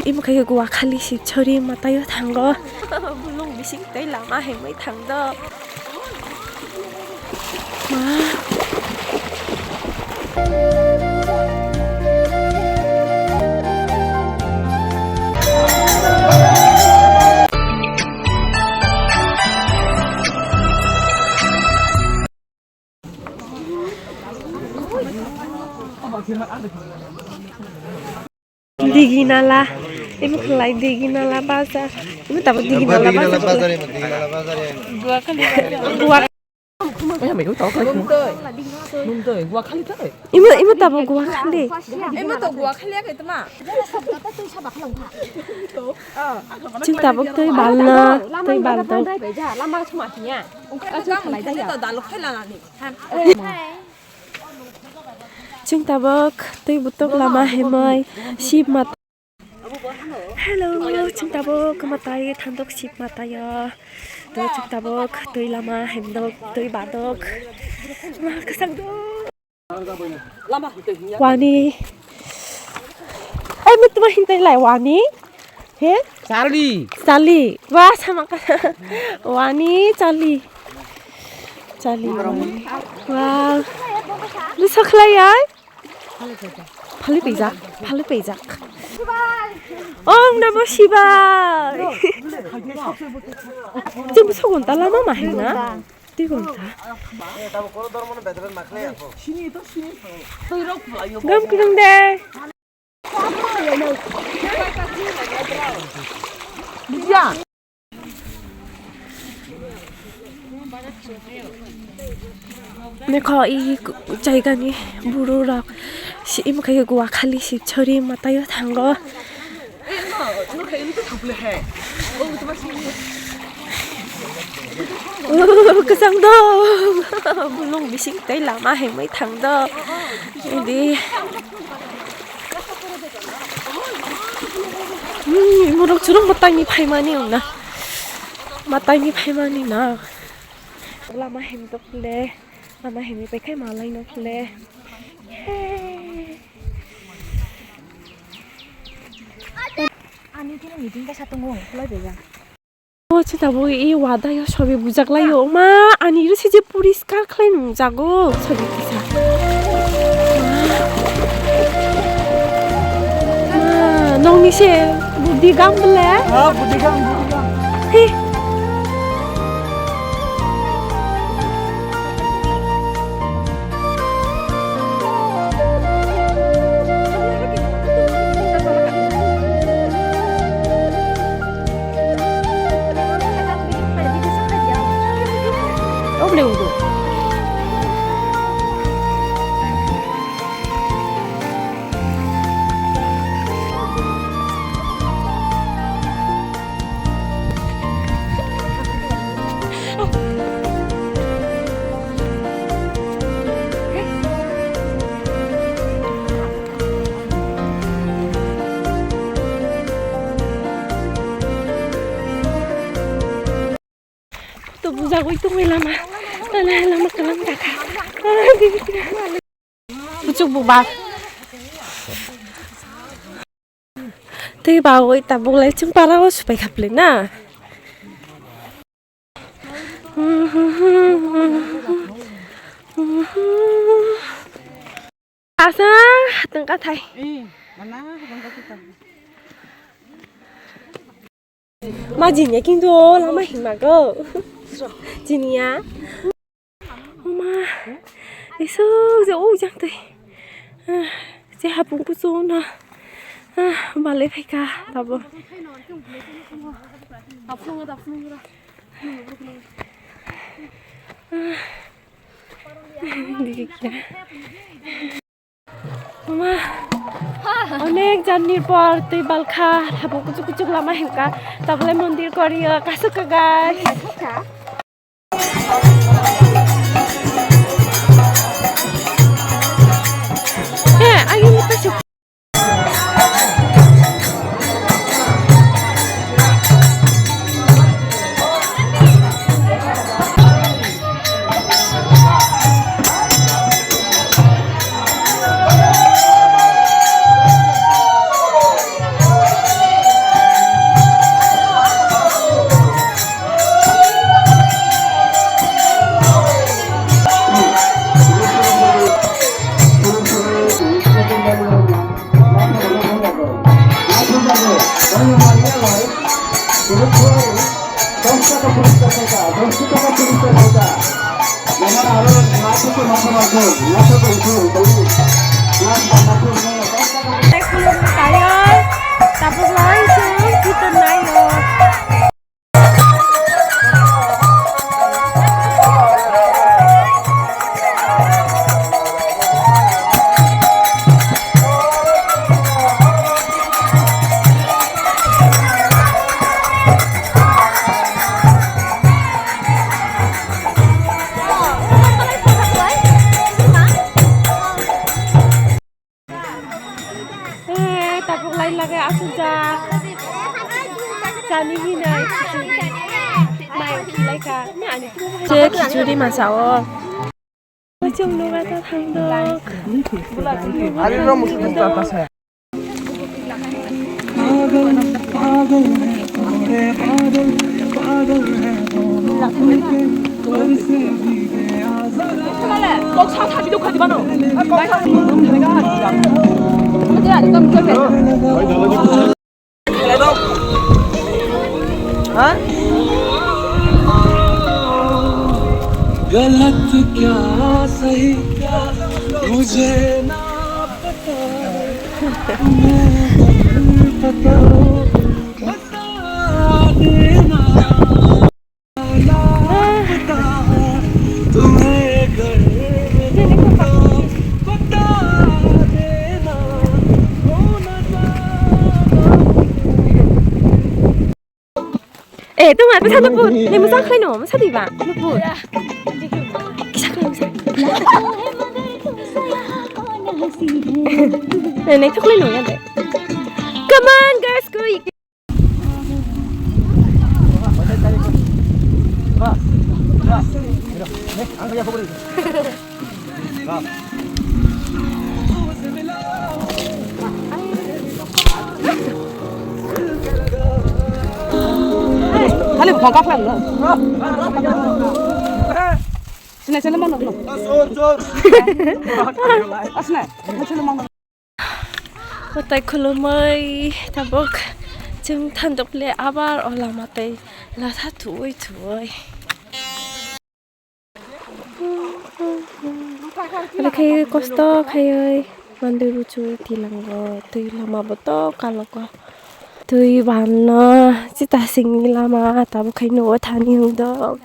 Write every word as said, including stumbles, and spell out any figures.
Imo khe Guakhali Sibsori mwtaio thango. Bulung bising tei lama himwi thangdo. Ma. Digi nala, imo khlai digi nala bazar, imo tabuk digi nala bazar. Bazar, imo digi nala bazar, ya. Gua. Imo, imo tabuk Guakhali. Imo to Guakhali ya kaitma. Chwng tabuk tei balna, tei balto. Chwng tabuk tei butok lama himwi sip ma. Hello, chwng tabuk mwtai thandok sip mwtaio. To chwng tabuk twi lama himdok twi badok. Ma kwchangdok. Wani. Ai, mutuma hintai lai wani. He? Charlie. Charlie. Wa, sama ka. Wani, Charlie. Charlie, wani. Wa. Ni sakhlai ai? Phali pijak, phali pijak. Om Namo Shivaya. Jeng sogon ta lama ma hena. Twi gonta. Gam kwrwng de. Nekho i jaigani buru rok si imo khe Guakhali Sibsori mwtaio thango. Kwchang do. Bulung bising tei lama himwi thang do. Idi. Hmm, imorok churuk mwtaini phaimani wngna. Mwtaini phaimani na. Lama himtok le. Lama himwi paikhe malai nok le. Hey. Ani khe meeting kaisa tongo, khulai bai ya. O chwng tabuk i wadayo sobi bujak laio. Ma, ani ro se je poriskar khlai nung jago sobi kisa. Ma, nongni se budi gam bole? Ha, budi gam, budi gam. He. To bujagwi tongwi lama. Lama, lama kalam dakha. Puchuk bubar. Tei bagwi tabuk lai chwng para o supai khaple na. Asa tengka thai. Ma jini ya kintu o lama hima go. Jini ya. Oma. Isu je o jang tei. Je hapung kusu na. Balai phaika tabo. Mama, onek janni por twi balkha, hapung kuchuk kuchuk lama himkha, tabole mondir koriyo, kasuk ka guys. Eh, ayo, kasuk. Tei khulumni tayar, tabuk lai chwng kito naio. Eh, tabuk lai lagai asuk jak. Chani hinai khichuri. Mai khilai kha. Ni ani. Je khichuri masa o. Chwng nuga ta thang dok. Ari ro musu ta ta sa. गलत क्या सही क्या मुझे ना पता, तुम्हें अगर पता बता देना। ना पता, तुम्हें अगर पता बता देना। हो ना जाना। Eh, tong ma, bwsa nupur. Ni bwsa khlai no, bwsa di ba? Nupur. Kisa khlai bwsa. Nei, nei, thok khlai no ya de. Come on, girls, go. Hali bukan kapan lo? Sini sini mana lo? Asna, sini mana? Kotai khulumui tabuk chwng thanduk le abar o lama tei latha thuwi thuwi. Oro khe kosto khaiwi mandir buchu tilango twi lama bo to kalogo twi banno chita singni lama tabuk khai nugo thani hwndok.